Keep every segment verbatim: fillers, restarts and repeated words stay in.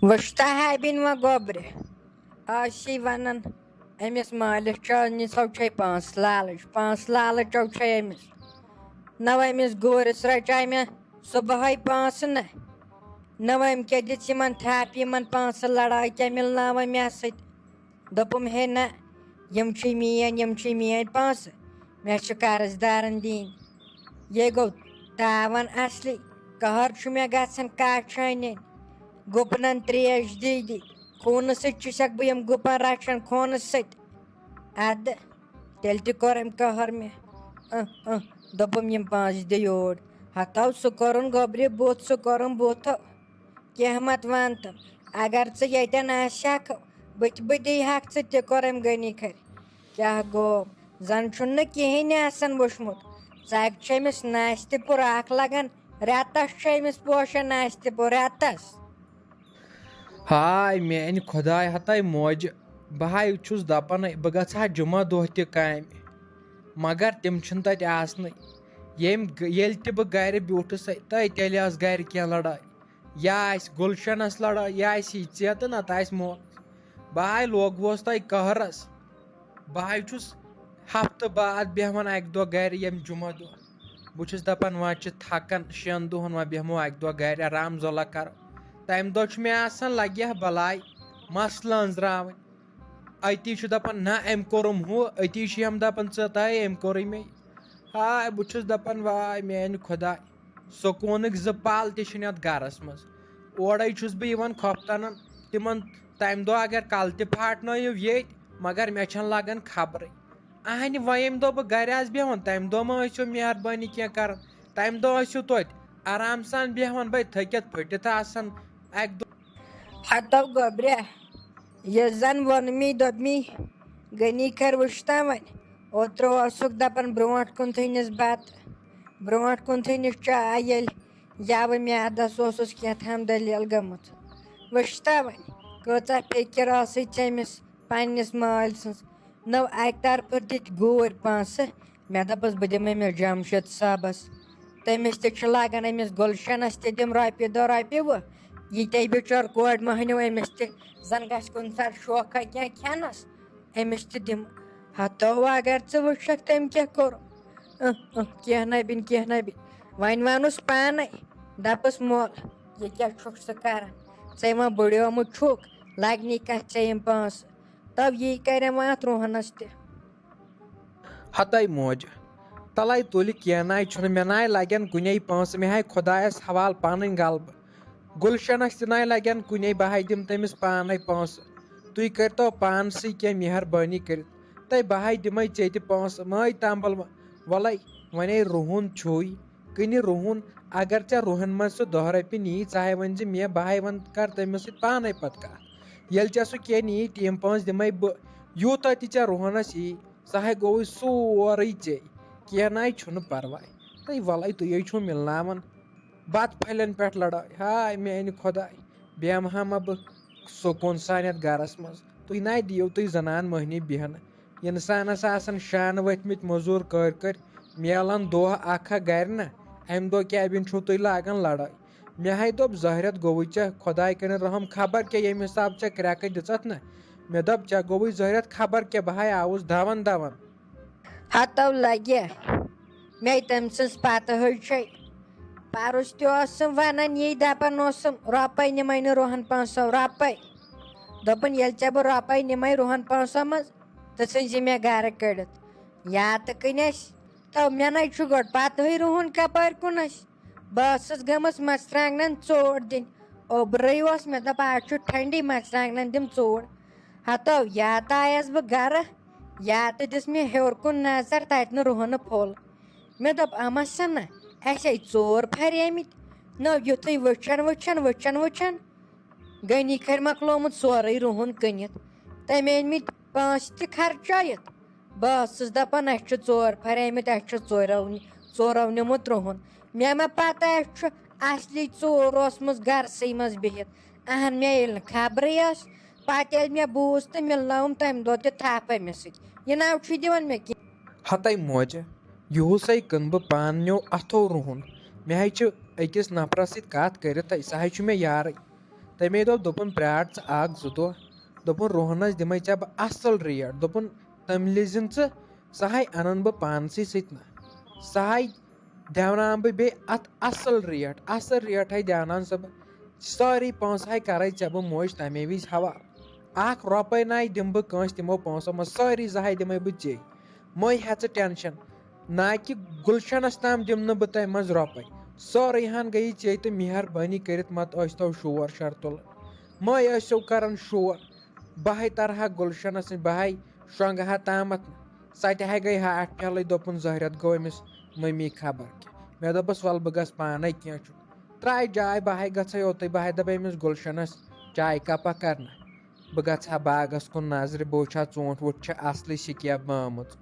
وٕچھتہ ہا بِنۍ وۄنۍ گوٚبرِ، آز چھِ وَنان أمِس مٲلِس چھِ نِسو چھے پانٛژھ لالٕچ، پانٛژھ لالٕچو چھے أمِس۔ نہ أمِس گوٗرِس رَچاے مےٚ صُبحٲے پانٛژھ نہ، نہ أمۍ کیٛاہ دِژ یِمَن تھپھ، یِمَن پانٛژھ لڑٲے کیٛاہ مِلناوَن مےٚ سۭتۍ؟ دوٚپُم، ہے نہ، یِم چھِ میٛٲنۍ، یِم چھِ میٛٲنۍ پونٛسہٕ، مےٚ چھِ قرض دارَن دِنۍ۔ یے گوٚو تاوَن اَصلی، قہر چھُ مےٚ گژھان کَتھ چھٲنِنۍ۔ گُپنَن ترٛیش دی دی، خوٗنہٕ سۭتۍ چھُسَکھ بہٕ یِم گُپَن رَچھان، خوٗنہٕ سۭتۍ۔ اَدٕ تیٚلہِ تہِ کوٚر أمۍ قہر مےٚ۔ اہ، اہ، دوٚپُم، یِم پونٛسہٕ دِ یور۔ ہَتو سُہ کوٚرُن گوٚبرِ بُتھ، سُہ کوٚرُن بُتھ۔ کینٛہہ مت وَن تہٕ، اگر ژٕ ییٚتٮ۪ن آسہِ ہَکھ، بہٕ تہِ، بہٕ دی ہَکھ ژٕ تہِ، کوٚر أمۍ غنی کھرِ۔ کیٛاہ گوٚو؟ زَن چھُنہٕ کِہیٖنۍ آسان وٕچھمُت۔ ژَکہِ چھِ أمِس ناستہِ پوٗرٕ اَکھ لَگان، رٮ۪تَس چھِ أمِس پوشان ناستہِ پوٗرٕ رٮ۪تَس۔ ہاے میٛانہِ خۄداے ہَتاے موجہِ، بہٕ ہاے چھُس دَپان بہٕ گژھٕ ہا جُمعہ دۄہ تہِ کامہِ، مگر تِم چھِنہٕ تَتہِ آسنٕے۔ ییٚمۍ گ-، ییٚلہِ تہِ بہٕ گَرِ بیوٗٹھُس تہٕ تیٚلہِ ٲس گَرِ کینٛہہ لَڑٲے۔ یا آسہِ گُلشَنَس لَڑٲے، یا آسہِ یہِ ژیتہٕ، نَتہٕ آسہِ مولَس۔ بہٕ ہاے لوگوس تَے قہرَس۔ بہٕ ہاے چھُس ہفتہٕ بعد بیٚہوان اَکہِ دۄہ گَرِ، ییٚمہِ جُمعہ دۄہ۔ بہٕ چھُس دَپان وۄنۍ چھِ تھَکان شٮ۪ن دۄہَن، وۄنۍ بیٚہمو اَکہِ دۄہ گَرِ، آرام زولا کَرو۔ تَمہِ دۄہ چھُ مےٚ آسان لَگہِ ہا بَلاے مَس لٲنٛزراوٕنۍ۔ أتی چھُ دَپان نہ أمۍ کوٚرُم ہُہ، أتی چھِ یِم دَپان ژےٚ تہٕ أمۍ کوٚرُے مےٚ۔ ہاے بہٕ چھُس دَپان واے میٛانہِ خۄداے، سکوٗنٕکۍ زٕ پَل تہِ چھِنہٕ یَتھ گَرَس منٛز۔ اورَے چھُس بہٕ یِوان خۄفتَنَن، تِمَن تَمہِ دۄہ اگر کَلہٕ تہِ پھاٹنٲیِو ییٚتۍ، مگر مےٚ چھَنہٕ لَگان خبرٕے۔ اَہَنہِ وۄنۍ ییٚمہِ دۄہ بہٕ گَرِ آسہٕ بیٚہوان، تَمہِ دۄہ ما ٲسِو مہربٲنی کینٛہہ کَران؟ تَمہِ دۄہ ٲسِو توتہِ آرام سان بیٚہوان، بَے تھٔکِتھ پھٔٹِتھ آسان اَکہِ دۄہ۔ ہتو گوٚبریا، یہِ زن ووٚن مے، دوٚپ مے، غنی کر وٕچھتہ وۄنۍ۔ اوترٕ اوسُکھ دپان برونٛٹھ کُن تھٲینس بتہٕ، برونٛٹھ کُن تھٲینس چاے، ییٚلہِ یوٕ میادس اوسُس کینٛہہ تام دٔلیٖل گٔمٕژ۔ وٕچھتہ وۄنۍ، کۭژاہ فِکر ٲسٕے ژےٚ أمِس پننِس مٲلۍ سٕنٛز۔ نٔو اکہِ طرفہٕ دِتۍ گوٗرۍ پونٛسہٕ، مےٚ دوٚپُس، بہٕ دِمہٕ أمِس جمشید صٲبس۔ تٔمِس تہِ چھُ لگان، أمِس گُلشنس تہِ دِم رۄپیہِ دہ رۄپیہِ وُہ۔ یہِ تے بِچور کورِ مۄہنیو، أمِس تہِ زن گژھِ کُنہِ ساتہٕ شوقہ کینٛہہ کھٮ۪نس، أمِس تہِ دِم۔ ہتو اگر ژٕ وٕچھکھ تٔمۍ کیٛاہ کوٚر۔ اہ، اہ، کینٛہہ نہ بِن، کینٛہہ نہ بِن۔ وۄنۍ وونُس پانے، دپس، مول، یہِ کیٛاہ چھُکھ ژٕ کران؟ ژےٚ وۄنۍ بُڑیومُت چھُکھ، لگنی کتھ ژےٚ یِم پونٛسہٕ؟ تو یی کرن وۄنۍ اتھ روہنس تہِ۔ ہتاے موج، تلے تُلہِ کینٛہہ ناے چھُنہٕ، مےٚ ناے لگن کُنے پونٛسہٕ، مےٚ ہاے خۄدایس حوال پنٕنۍ غلبہٕ۔ گُلشنس تہِ ناے لگن کُنے، بہٕ ہاے دِمہٕ تٔمِس پانے پونٛسہٕ۔ تُہۍ کٔرۍتو پانسٕے کینٛہہ مہربٲنی کٔرِتھ، تہٕ بہٕ ہاے دِمے ژےٚ تہِ پونٛسہٕ۔ مٲے تمبل، وۄلے، وۄنے روہُن چھُے، کٕنہِ روہُن۔ اگر ژےٚ روہن منٛز سُہ دہ رۄپیہِ نِیی، ژٕ ہاے ؤنۍ زِ مےٚ، بہٕ ہاے ونہٕ، کر تٔمِس سۭتۍ پانے پتہٕ کتھ۔ ییٚلہِ ژےٚ سُہ کینٛہہ نِیی، تِم پونٛسہٕ دِمے بہٕ۔ یوٗتاہ تہِ ژےٚ روہنس یی، سُہ ہاے گوٚوُے سورُے ژےٚ، کینٛہہ ناے چھُنہٕ پرواے۔ تہٕ وَلَے تُہۍ ہے چھِو مِلناوان بَتہٕ پھٔلٮ۪ن پٮ۪ٹھ لڑٲے۔ ہاے میٛانہِ خۄداے، بیٚہمہٕ ہا ما بہٕ سکوٗن سان یَتھ گَرَس منٛز؟ تُہۍ ناے دِیِو تُہۍ زنان مٔہنی بیٚہنہٕ۔ اِنسانَس آسان شانہٕ ؤتھۍ مٕتۍ مٔزوٗر کٔرۍ کٔرۍ، میلان دۄہ اَکھ ہا گَرِ نہ، اَمہِ دۄہ کیٛاہ بِن چھُو تُہۍ لاگان لڑٲے؟ مےٚ ہاے دوٚپ، زہرٮ۪تھ گوٚوُے ژےٚ، خۄداے کٔرِن رحم، خبر کیٛاہ ییٚمہِ حساب ژےٚ کرٛٮ۪کہٕ دِژَتھ نہ۔ مےٚ دوٚپ، ژےٚ گوٚوُے زہرٮ۪تھ، خبر کیٛاہ، بہٕ ہاے آوُس دَوان دَوان۔ ہتو لگہِ مے تٔمۍ سٕنٛز پتہٕ ہٕے چھے۔ پرُس تہِ اوسُم ونان یی، دپان اوسُم، رۄپے نِمے نہٕ روہن پانٛژھ سو رۄپے۔ دوٚپُن، ییٚلہِ ژےٚ بہٕ رۄپے نِمے روہن پانٛژھ سو منٛز، ژٕ ژھٕنزِ مےٚ گرٕ کٔڑِتھ۔ یا تہٕ کٕنۍ اَسہِ تو مےٚ نے چھُ گۄڈٕ پتہٕے روہن کپٲرۍ کُن اَسہِ۔ بہٕ ٲسٕس گٔمٕژ مرژٕوانٛگنن ژوٹ دِنۍ۔ اوٚبرٕے اوس، مےٚ دوٚپ، آز چھُ ٹھنڈی، مرژٕوانٛگنن دِم ژوٹ۔ ہتو یا تہٕ آیس بہٕ گرٕ، یا تہٕ دِژ مےٚ ہیوٚر کُن نظر، تتہِ نہٕ رُہنہٕ پھوٚل۔ مےٚ دوٚپ، اما سنا، اسے ژور پھریمٕتۍ۔ نو یُتھُے وٕچھان وٕچھان وٕچھان وٕچھان غنی کھرِ مۄکلومُت سورُے رُہُن کٕنِتھ۔ تٔمۍ أنۍ مٕتۍ پونٛسہٕ تہِ خرچٲیِتھ۔ بہٕ ٲسٕس دَپان، اَسہِ چھُ ژور پھریمٕتۍ، اَسہِ چھُ ژورو، ژورو نیوٗمُت رُہُن۔ مےٚ ما پَتہ، اَسہِ چھُ اَصلی ژوٗر اوسمُت گَرسٕے منٛز بِہِتھ۔ اَہَن، مےٚ ییٚلہِ نہٕ خبرٕے ٲس، پَتہٕ ییٚلہِ مےٚ بوٗز تہٕ مِلنٲوٕم تَمہِ دۄہ تہِ تھَپھ أمِس سۭتۍ۔ یہِ نہ چھُے دِوان مےٚ کینٛہہ۔ ہَتَے موجہِ، یِہُسَے کٕنہٕ بہٕ پانہٕ نیو اَتھو رُہُن۔ مےٚ ہے چھُ أکِس نفرَس سۭتۍ کَتھ کٔرِتھ، سُہ ہے چھُ مےٚ یارٕے۔ تٔمۍ دوٚپ، دوٚپُن، "پرٛار ژٕ اَکھ زٕ دۄہ۔" دوٚپُن، "روہنَس دِمَے ژےٚ بہٕ اَصٕل ریٹ۔" دوٚپُن، "تٔمۍ لیزِن ژٕ، سُہ ہاے اَنَن بہٕ پانسٕے سۭتۍ نہ۔ سُہ ہاے دیٛاوناوَن بہٕ بیٚیہِ اَتھ اَصٕل ریٹ، اَصٕل ریٹ ہاے دیٛاوناوَن سۄ بہٕ۔ سٲری پونٛسہٕ ہاے کَرَے ژےٚ بہٕ موج تَمے وِزِ حوالہٕ۔ اَکھ رۄپَے ناے دِمہٕ بہٕ کٲنٛسہِ تِمو پونٛسو منٛز، سٲری زٕ ہاے دِمَے بہٕ ژےٚ۔ مہٕ ہےٚ ژٕ ٹٮ۪نشَن، نا کہِ گُلشَنَس تام دِمہٕ نہٕ بہٕ تۄہہِ منٛز رۄپَے۔ سٲرٕے ہَن گٔیی ژےٚ تہٕ مہربٲنی کٔرِتھ مَتہٕ ٲسۍ تو شور شر تُلان، مہٕ ٲسِو کَران شور۔ بہٕ ہاے تَرٕ ہا گُلشَنَس نِش، بہٕ ہاے شۄنٛگہٕ ہا تامَتھ نہٕ۔ سۄ تہِ ہاے گٔے ہاٹھ پھیلٕے، دوٚپُن، ظٲہرَت گوٚو أمِس مٔمی خبر کیٛاہ۔ مےٚ دوٚپُس، "وَلہٕ بہٕ گژھٕ پانَے، کینٛہہ چھُنہٕ۔" ترٛایہِ جاے، بہٕ ہاے گژھے اوٚتُے، بہٕ ہاے دَپے أمِس گُلشَنَس، "چاے کَپا کَرنہ؟ بہٕ گژھٕ ہا باغَس کُن نظرِ، بہٕ وٕچھِ ہا ژوٗنٛٹھۍ ووٗنٛٹھۍ چھِ اَصلٕے سِکیب آمٕژ۔"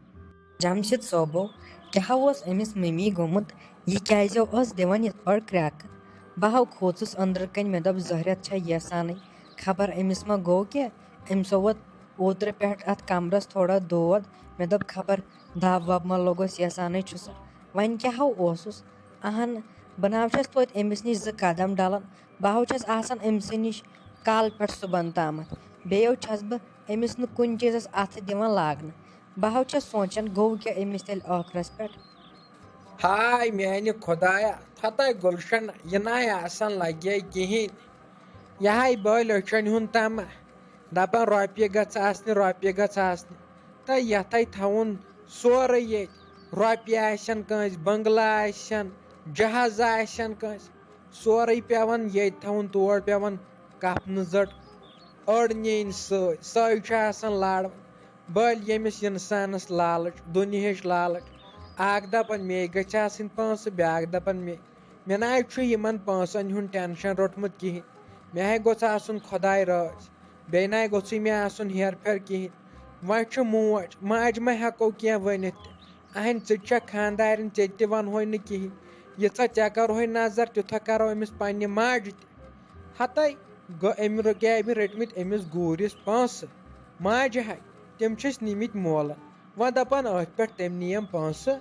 جمشید صٲبو، کیٛاہ اوس أمِس مٔمی گوٚمُت؟ یہِ کیٛازِ اوس دِوان یِتھ پٲٹھۍ کرٛٮ۪کہٕ؟ بہٕ ہاو کھوٗژُس أنٛدرٕ کَنۍ، مےٚ دوٚپ، "ظٲہرَت چھا یَسانٕے؟ خبر أمِس ما گوٚو کینٛہہ؟ أمِس ووت اوترٕ پٮ۪ٹھ اَتھ کَمرَس تھوڑا دود۔" مےٚ دوٚپ، "خبر دَب وَب ما لوٚگُس، یَسانٕے چھُسا۔" وۄنۍ کیٛاہ ہو اوسُس؟ اَہَن، بہٕ نہ حظ چھَس توتہِ أمِس نِش زٕ قدم ڈَلان۔ بہٕ حظ چھَس آسان أمۍ سٕے نِش کالہٕ پٮ۪ٹھ صُبحَن تامَتھ۔ بیٚیہِ حظ چھَس بہٕ أمِس نہٕ کُنہِ چیٖزَس اَتھٕ دِوان لاگنہٕ۔ بہٕ حظ چھَس سونٛچان، گوٚو کیٛاہ أمِس تیٚلہِ ٲخرَس پٮ۪ٹھ؟ ہاے میٛانہِ خۄدایا، تھۄتاے گُلشن، یہِ نَے آسان لَگے کِہیٖنۍ۔ یہِ ہاے بٲلۍ أچھَن ہُنٛد تَمہ، دَپان، "رۄپیہِ گٔژھ آسنہِ، رۄپیہِ گٔژھ آسنہِ۔" تہٕ یَتھَے تھاوُن سورُے ییٚتہِ۔ رۄپیہِ آسن کٲنٛسہِ، بنٛگلہٕ آسن، جہازٕ آسن کٲنٛسہِ، سورُے پٮ۪وان ییٚتہِ تھاوُن، تور پٮ۪وان کَپنہٕ زٔٹ أڑ نِنۍ سۭتۍ۔ سۄے چھِ آسان لڑ۔ بٔلۍ ییٚمِس اِنسانَس لالٕچ، دُنیہٕچ لالٕچ، اَکھ دَپان، "مے گٔژھِ آسٕنۍ پونٛسہٕ"، بیٛاکھ دَپان، "مے، مےٚ نہ حظ چھُ یِمَن پونٛسَن ہُنٛد ٹٮ۪نشَن روٚٹمُت کِہیٖنۍ، مےٚ ہے گوٚژھ آسُن خۄداے رٲضۍ، بیٚیہِ نہ گوٚژھُے مےٚ آسُن ہیر پھیر کِہیٖنۍ۔" وۄنۍ چھُ موج، ماجہِ ما ہٮ۪کو کینٛہہ ؤنِتھ تہِ؟ اَہَنۍ، ژٕ تہِ چھَکھ خانٛدارِنۍ، ژےٚ تہِ وَنہوے نہٕ کِہیٖنۍ۔ ییٖژاہ ژےٚ کَرہوے نظر، تیوٗتاہ کَرو أمِس پنٛنہِ ماجہِ تہِ۔ ہَتَے، گوٚو أمۍ رُ-، کیٛاہ أمۍ رٔٹۍ مٕتۍ أمِس گوٗرِس پونٛسہٕ؟ ماجہِ ہاے، تِم چھِس نِمٕتۍ مولہٕ۔ وۄنۍ دَپان أتھۍ پٮ۪ٹھ تٔمۍ نِیَم پونٛسہٕ۔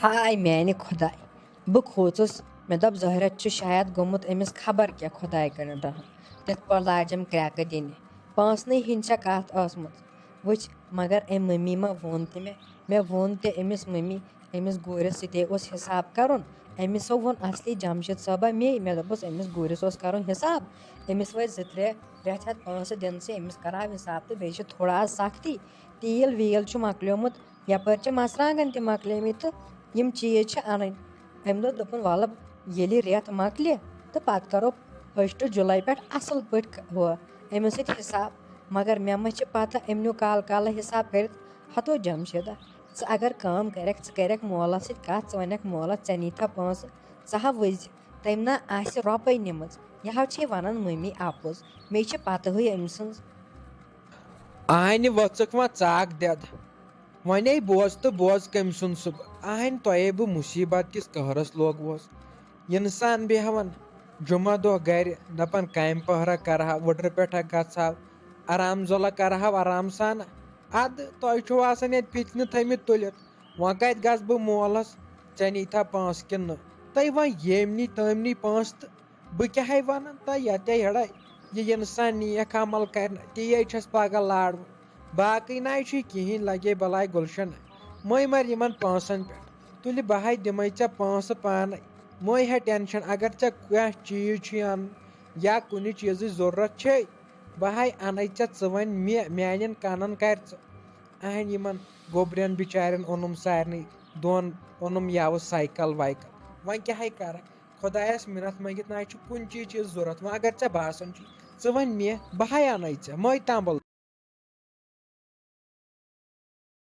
ہاے میٛانہِ خۄداے، بہٕ کھوٗژُس۔ مےٚ دوٚپ، ظٲہرَت چھُ شاید گوٚمُت أمِس خبر کیٛاہ خۄداے کٔرِنۍ رحم۔ تِتھ پٲٹھۍ لاجَم کرٛٮ۪کہٕ دِنہِ۔ پونٛسنٕے ہِنٛز چھےٚ کَتھ ٲسمٕژ۔ وٕچھ، مگر أمۍ مٔمی ما ووٚن تہِ مےٚ؟ مےٚ ووٚن تہِ أمِس مٔمی، أمِس گوٗرِس سۭتۍ اوس حِساب کَرُن۔ أمِس ہو ووٚن اَصلی جمشید صٲبہ مے، مےٚ دوٚپُس، أمِس گوٗرِس اوس کَرُن حِساب۔ أمِس وٲتۍ زٕ ترٛےٚ رٮ۪تھ ہٮ۪تھ پونٛسہٕ دِنسٕے، أمِس کَرہاو حِساب تہٕ بیٚیہِ چھِ تھوڑا آز سَختی۔ تیٖل ویٖل چھُ مۄکلیومُت، یَپٲرۍ چھِ مَرژٕوانٛگَن تہِ مۄکلیمٕتۍ تہٕ یِم چیٖز چھِ اَنٕنۍ۔ أمۍ دوٚپ، دوٚپُن، "وَلہٕ ییٚلہِ رٮ۪تھ مۄکلہِ تہٕ پَتہٕ کَرو first جُلاے پٮ۪ٹھ اَصٕل پٲٹھۍ ہُہ أمِس سۭتۍ حِساب۔" مگر مےٚ ما چھِ پَتہ أمۍ نیوٗ کالہٕ کالہٕ حِساب کٔرِتھ۔ ہَتو جمشیدہ، ژٕ اگر کٲم کَرٮ۪کھ، ژٕ کَرٮ۪کھ مولَس سۭتۍ کَتھ، ژٕ وَنٮ۪کھ مولَس، "ژےٚ نیٖتھا پونٛسہٕ، ژٕ ہا وٕچھ، تٔمۍ نہ آسہِ رۄپَے نِمٕژ، یہِ ہا چھے وَنان مٔمی اَپُز، مے چھِ پَتہٕ ہٕے أمۍ سٕنٛز۔" آہنہِ ؤژھٕکھ وۄنۍ ژاکھ دٮ۪د۔ وۄنے بوز تہٕ بوز کٔمۍ سُنٛد سُہ۔ آہنہِ تۄہے بہٕ مُصیٖبت کِس قہرس لوگوس۔ اِنسان بیٚہوان جُمعہ دۄہ گرِ، دَپان کامہِ پہرا کرہا، وٕڈرِ پٮ۪ٹھا گژھہا، آرام زولا کرہا آرام سان۔ اَدٕ تۄہہِ چھُو آسان ییٚتہِ فِتنہٕ تھٲمٕتۍ تُلِتھ۔ وۄنۍ کَتہِ گژھٕ بہٕ مولَس؟ ژےٚ نیٖتھا پونٛسہٕ کِنہٕ نہٕ؟ تۄہہِ وۄنۍ ییٚمۍ نی تٔمۍ نی پونٛسہٕ تہٕ بہٕ کیٛاہ ہے وَنَن تۄہہِ؟ یَتھ تے ہیڑے، یہِ اِنسان نیک عمل کَرِ نہٕ، تی ہے چھَس پَگاہ لارٕ۔ باقٕے نَے چھُے کِہیٖنۍ، لَگے بَلاے گُلشَن۔ مٔے مَر یِمَن پونٛسَن پٮ۪ٹھ۔ تُلہِ بہٕ ہے دِمَے ژےٚ پونٛسہٕ پانَے۔ مٔے ہے ٹٮ۪نشَن، اگر ژےٚ کانٛہہ چیٖز چھُے اَنُن یا کُنہِ چیٖزٕچ ضروٗرت چھے، بہٕ ہے اَنَے ژےٚ، ژٕ وَن مےٚ، میٛانٮ۪ن کَنَن کَرِ ژٕ۔ اَہَنۍ یِمَن گوٚبرٮ۪ن بِچارٮ۪ن اوٚنُم سارنٕے دۄن، اوٚنُم یَوٕ سایکل وایکل۔ وۄنۍ کیٛاہ ہے کَرٕ؟ خۄدایَس مِنَتھ مٔنٛگِتھ نہ چھُ کُنہِ چیٖز چیٖز ضوٚرَتھ۔ وۄنۍ اگر ژےٚ باسان چھُے، ژٕ وَن مےٚ، بہٕ ہَے اَنَے ژےٚ، مٔے تَمبَل۔